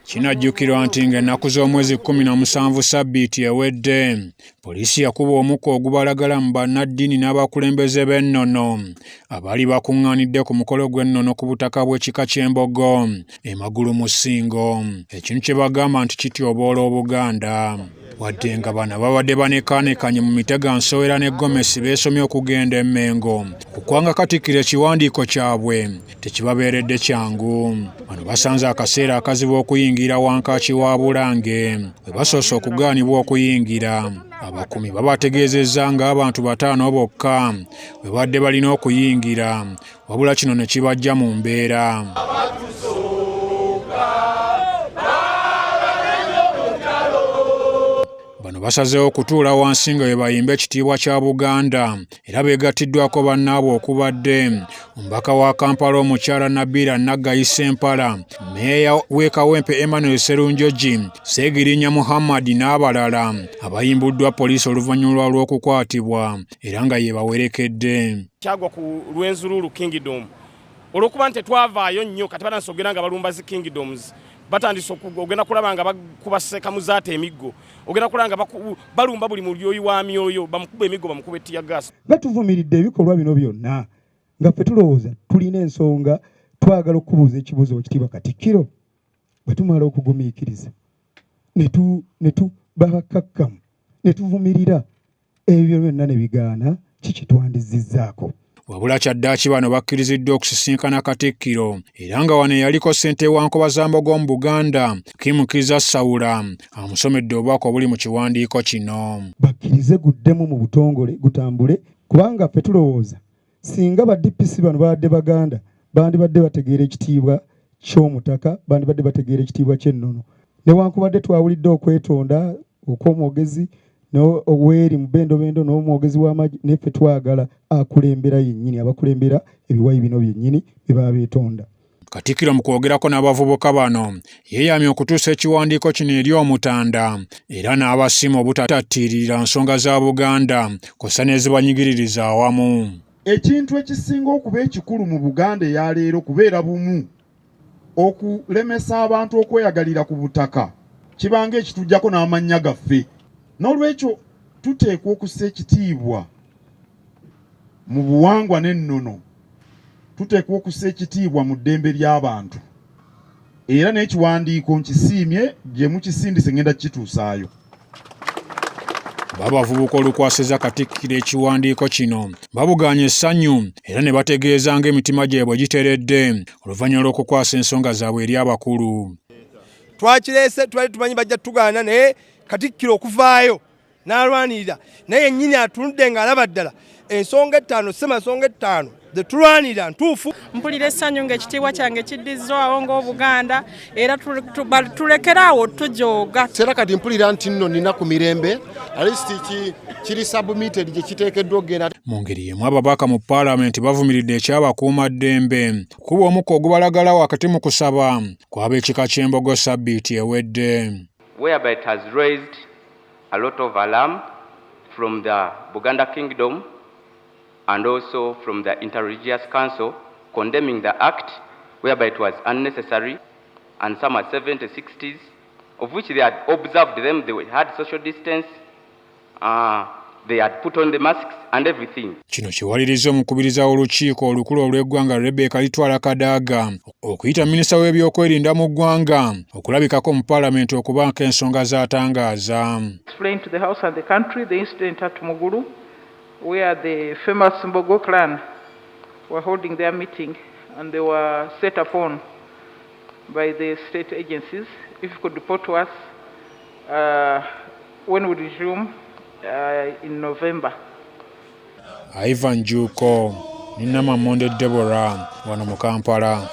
Kinajjukirwa nti ng'ennaku z'omwezi 17 Ssabbiiti ewedde, poliisi yakuba omukka ogubalagala mu bannaddiini n'abakulembeze b'ennono abaali bakuŋŋaanidde ku mukolo gw'ennono ku butaka bw'ekika ky'Embogo e Magulu mu Ssingo, ekintu kye bagamba nti kityoboola Obuganda. Wadde nga bano babadde banekaanekanye mu mitega nsowera ne gomesi beesomye okugenda e Mmengo okukwanga Katikkiro ekiwandiiko kyabwe tekibabeeredde kyangu. Bano basanze akaseera akazibu okuyingira wankaaki wa Bulange we basoose okugaanibwa okuyingira. Abakuumi babategeezezza ng'abantu 5 bokka we badde balina okuyingira, wabula kino ne kibajja mu mbeera. Bano basazeewo okutuula wansi nga bwe bayimba ekitiibwa kya Buganda era beegattiddwako bannaabwe okubadde omubaka wa Kampala omukyala Nabilah Naggayi Ssempala, mmeeya w'e Kawempe Emmanuel Sserunjogi, Sseegirinya Muhammad n'abalala abayimbuddwa poliisi oluvannyuma lw'okukwatibwa era nga ye bawerekedde. Kyagwa ku Rwenzururu Kingdom olw'okuba nti tetwavaayo nnyo, kati batandise okugenda nga balumba zi kingdoms, batandise ogenda kulaba nga bakuba Sekamuzaata emiggo, ogenda kulaba nga balumba buli mulyoyi wa myoyo, bamukuba emiggo, bamukuba tear gas. Nga tuvumiridde ebikolwa bino byonna, nga ffe tulowooza tulina ensonga, twagala okubuuza ekibuuzo Oweekitiibwa Katikkiro, bwe tumala okugumiikiriza ne tuba bakkakkamu ne tuvumirira ebyo byonna ne bigaana, kiki twandizizzaako? Wabula kyaddaaki bano bakkiriziddwa okusisinkana Katikkiro era nga wano eyaliko ssentebe wa Nkobazambogo mu Buganda Kim Kizza Sawula amusomedde obubaka obuli mu kiwandiiko kino. Bakkirize guddemu mu butongole gutambule, kubanga ffe tulowooza singa ba DPC bano babadde Baganda bandibadde bategeera ekitiibwa ky'omutaka, bandibadde bategeera ekitiibwa ky'ennono. Newankubadde twawulidde okwetonda okw'omwogezi Oweeri Mubendobendo n'omwogezi w'amagye, naffe twagala akulembera yennyini, abakulembera ebiwayi bino byennyini bye baba beetonda. Katikkiro mu kwogerako n'abavubuka bano yeeyamye okutuusa ekiwandiiko kino eri Omutanda era n'abasiima obutatattiirira nsonga za Buganda kw'ossa n'ezibanyigiririza awamu. Ekintu ekisinga okuba ekikulu mu Buganda eya leero kubeera bumu. Okulemesa abantu okweyagalira ku butaka kibanga ekitujjako n'amannya gaffe. N'olwekyo tuteekwa okussa ekitiibwa mu buwangwa n'ennono, tuteekwa okussa ekitiibwa mu ddembe ly'abantu. Era n'ekiwandiiko nkisiimye, gye mukisindise ngenda kukituusaayo. Babavubuka olukwasizza Katikkiro ekiwandiiko kino babugaanye essanyu era ne bategeeza ng'emitima gyabwe giteredde oluvannyuma lw'okukwasa ensonga zaabwe eri abakulu. Twakireese twali tumanyi bajja tugaana, naye Katikkiro okuvaayo n'alwanirira naye yennyini atunudde ng'alaba ddala ensonga 5, ssemasonga 5 ze tulwanirira ntuufu. Mpulira essanyu ng'ekitiibwa kyange kiddizzwawo ng'Obuganda era tulekeraawo tujooga. Era kati mpulira nti nno nina ku mirembe, at least kiri submitted gye kiteekeddwa okugenda. Mu ngeri y'emu ababaka mu paalamenti bavumiridde ekyabakuumaddembe kuba omukka ogubalagala wakati mu kusaba kw'ab'ekika ky'Embogo Ssabbiiti ewedde. Whereby it has raised a lot of alarm from the Buganda Kingdom and also from the Interreligious Council condemning the act whereby it was unnecessary, and some are 70, 60s, of which they had observed them, they had social distance, they had put on the masks and everything. Kino kiwaliriza omukubiriza w'olukiiko olukulu olw'eggwanga Rebecca Alitwala Kadaga okuyita minisita w'ebyokwerinda mu ggwanga okulabikako mu paalamenti okubaako ensonga z'atangaaza. Explain to the House and the country the incident at Mugulu where the famous Mbogo clan were holding their meeting and they were set upon by the state agencies. If you could report to us when we resume in November. Ivan Juko, Ninama Monde Deborah, wano mu Kampala.